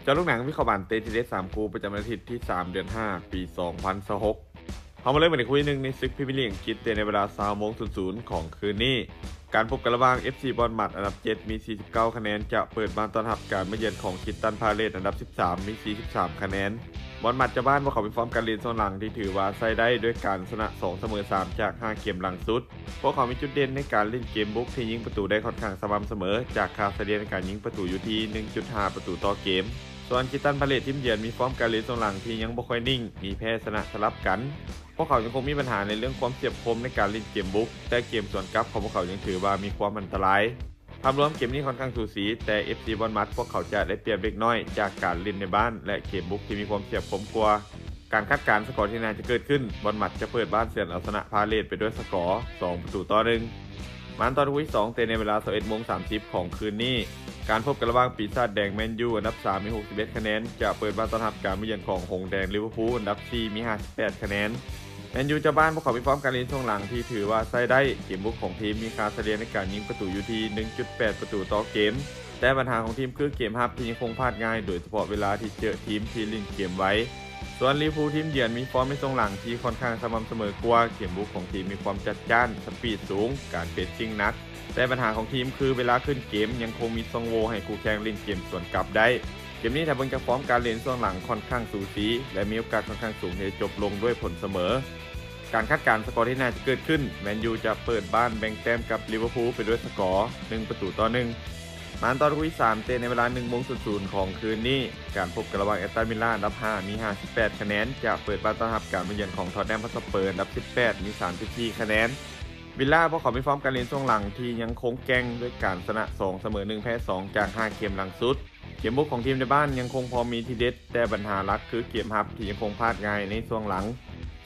ເຈາະລູກໜັງ ວິເຄາະບານເຕະທີ່ເດັດສາມຄູ່ ປະຈຳວັນອາທິດທີສາມ ເດືອນຫ້າ ປີສອງພັນຊາວຫົກ. ເຮົາມາເລີ່ມກັນໃນຄູ່ທີໜຶ່ງ ໃນສຶກພຣີເມຍລີກອັງກິດ ເຕະໃນເວລາຊາວໂມງສູນສູນຂອງຄືນນີ້. ການພົບກັນລະຫວ່າງ ເອັຟຊີ ບອນມັດ ອັນດັບເຈັດ ມີສີ່ສິບເກົ້າຄະແນນ ຈະເປີດບ້ານຕ້ອນຮັບການມາເຢືອນຂອງຄິດຕັນພາເລດ ອັນດັບສິບສາມ ມີສີ່ສິບສາມຄະແນນ. ບອນມັດເຈົ້າບ້ານ ພວກເຂົາມີຟອມການຫຼິ້ນຊ່ວງຫຼັງທີ່ຖືວ່າໃຊ້ໄດ້ ດ້ວຍການຊະນະສອງ ສະເໝີສາມ ຈາກຫ້າເກມຫຼັງສຸດ. ພວກເຂົາມີຈຸດເດັ່ນໃນການຫຼິ້ນເກມບຸກທີ່ຍິງປະຕູໄດ້ຄ່ອນຂ້າງສະໝ່ຳສະເໝີ ຈາກຄ່າສະເລ່ຍໃນການຍິງປະຕູຢູ່ທີ່ ໜຶ່ງຈຸດຫ້າປະຕູຕໍ່ເກມ. ສ່ວນຄິດຕັນພາເລດ ທີມເຢືອນມີຟອມການຫຼິ້ນຊ່ວງຫຼັງທີ່ຍັງບໍ່ຄ່ອຍນິ່ງ, ມີແພ້ຊະນະສະຫຼັບກັນ. ພວກເຂົາຍັງຄົງມີບັນຫາໃນເລື່ອງຄວາມສຽບຄົມໃນການຫຼິ້ນເກມບຸກ, ແຕ່ເກມສວນກັບຂອງພວກເຂົາຍັງຖືວ່າມີຄວາມອັນຕະລາຍ. ພາບລວມເກມນີ້ຄ່ອນຂ້າງສູສີ, ແຕ່ ເອັຟຊີ ບອນມັດ ພວກເຂົາຈະໄດ້ປຽບເລັກນ້ອຍຈາກການຫຼິ້ນໃນບ້ານ ແລະ ເກມບຸກທີ່ມີຄວາມສຽບຄົມກວ່າ. ການຄາດການສະກໍທີ່ໜ້າຈະເກີດຂຶ້ນ, ບອນມັດຈະເປີດບ້ານເຊືອນເອົາຊະນະພາເລດໄປດ້ວຍສະກໍ ສອງປະຕູຕໍ່ໜຶ່ງ. ມາຕໍ່ຄູ່ທີສອງ ເຕະໃນເວລາຊາວເອັດໂມງສາມສິບຂອງຄືນນີ້. ການພົບກັນລະຫວ່າງປີສາດແດງ ແມນຢູ ອັນດັບສາມ ມີຫົກສິບເອັດຄະແນນ ຈະເປີດບ້ານຕ້ອນຮັບການມາເຢືອນຂອງຫົງແດງ ລິເວີພູ ອັນດັບສີ່ ມີຫ້າສິບແປດຄະແນນ. ແມນຢູເຈົ້າບ້ານ ພວກເຂົາມີຟອມການຫຼິ້ນຊ່ວງຫຼັງທີ່ຖືວ່າໃຊ້ໄດ້, ເກມບຸກຂອງທີມມີຄ່າສະເລ່ຍໃນການຍິງປະຕູຢູ່ທີ່ ໜຶ່ງຈຸດແປດປະຕູຕໍ່ເກມ. ແຕ່ບັນຫາຂອງທີມຄືເກມຮັບທີ່ຍັງຄົງພາດງ່າຍ, ໂດຍສະເພາະເວລາທີ່ເຈີທີມທີ່ຫຼິ້ນເກມໄວ. ສ່ວນລິເວີພູ ທີມເຢືອນມີຟອມໃນຊ່ວງຫຼັງທີ່ຄ່ອນຂ້າງສະໝ່ຳສະເໝີກວ່າ, ເກມບຸກຂອງທີມມີຄວາມຈັດຈ້ານ, ສະປີດສູງ, ການເພຣດຊິງໜັກ. ແຕ່ບັນຫາຂອງທີມຄືເວລາຂຶ້ນເກມຍັງຄົງມີຊ່ອງໂຫວ່ໃຫ້ຄູ່ແຂ່ງຫຼິ້ນເກມສວນກັບໄດ້. ເກມນີ້ຖ້າເບິ່ງຈາກຟອມການຫຼິ້ນຊ່ວງຫຼັງຄ່ອນຂ້າງສູສີ ແລະ ມີໂອກາດຄ່ອນຂ້າງສູງທີ່ຈະຈົບລົງດ້ວຍຜົນສະເໝີ. ການຄາດການສະກໍທີ່ໜ້າຈະເກີດຂຶ້ນ, ແມນຢູຈະເປີດບ້ານແບ່ງແຕ້ມກັບລິເວີພູໄປດ້ວຍສະກໍ ໜຶ່ງປະຕູຕໍ່ໜຶ່ງ. ມາຕໍ່ຄູ່ທີສາມ ເຕະໃນເວລາໜຶ່ງໂມງສູນສູນຂອງຄືນນີ້. ການພົບກັນລະຫວ່າງ ແອັສຕັນວິລລາ ອັນດັບຫ້າ ມີຫ້າສິບແປດຄະແນນ ຈະເປີດບ້ານຕ້ອນຮັບການມາເຢືອນຂອງທອດແນມ ຮອດສະເປີ ອັນດັບສິບແປດ ມີສາມສິບສີ່ຄະແນນ. ວິລລາ ພວກເຂົາມີຟອມການຫຼິ້ນຊ່ວງຫຼັງທີ່ຍັງຄົງແກ່ງ ດ້ວຍການຊະນະສອງ ສະເໝີໜຶ່ງ ແພ້ສອງ ຈາກຫ້າເກມຫຼັງສຸດ. ເກມບຸກຂອງທີມໃນບ້ານຍັງຄົງພໍມີທີເດັດ, ແຕ່ບັນຫາຫຼັກຄືເກມຮັບທີ່ຍັງຄົງພາດງ່າຍໃນຊ່ວງຫຼັງ.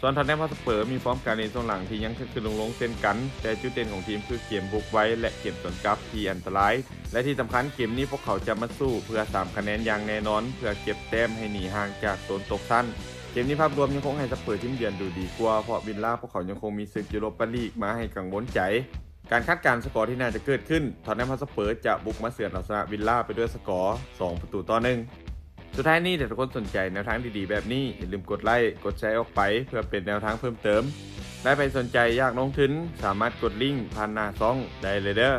ສ່ວນທອດແນມ ຮອດສະເປີ ມີຟອມການຫຼິ້ນຊ່ວງຫຼັງທີ່ຍັງຂຶ້ນໆລົງໆເຊັ່ນກັນ, ແຕ່ຈຸດເດັ່ນຂອງທີມຄືເກມບຸກໄວ ແລະ ເກມສວນກັບທີ່ອັນຕະລາຍ. ແລະ ທີ່ສຳຄັນເກມນີ້ພວກເຂົາຈະມາສູ້ເພື່ອສາມຄະແນນຢ່າງແນ່ນອນ ເພື່ອເກັບແຕ້ມໃຫ້ໜີຫ່າງຈາກໂຊນຕົກຊັ້ນ. ເກມນີ້ພາບລວມຍັງຄົງໃຫ້ສະເປີທີມເຢືອນດູດີກວ່າ, ເພາະວິລລາພວກເຂົາຍັງຄົງມີສຶກຢູໂຣປາລີກມາໃຫ້ກັງວົນໃຈ. ການຄາດການສະກໍທີ່ໜ້າຈະເກີດຂຶ້ນ, ທອດແນມ ຮອດສະເປີ ຈະບຸກມາເຊືອນເອົາຊະນະວິລລາໄປດ້ວຍສະກໍ ສອງປະຕູຕໍ່ໜຶ່ງ. ສຸດທ້າຍນີ້ ຖ້າທຸກຄົນສົນໃຈແນວທາງດີໆແບບນີ້, ຢ່າລືມກົດໄລ, ກົດແຊອອກໄປ ເພື່ອເປັນແນວທາງເພີ່ມເຕີມ. ແລະ ໃຜສົນໃຈຢາກລົງທຶນ, ສາມາດກົດລິ້ງຜ່ານໜ້າຊ່ອງໄດ້ເລີຍເດີ້.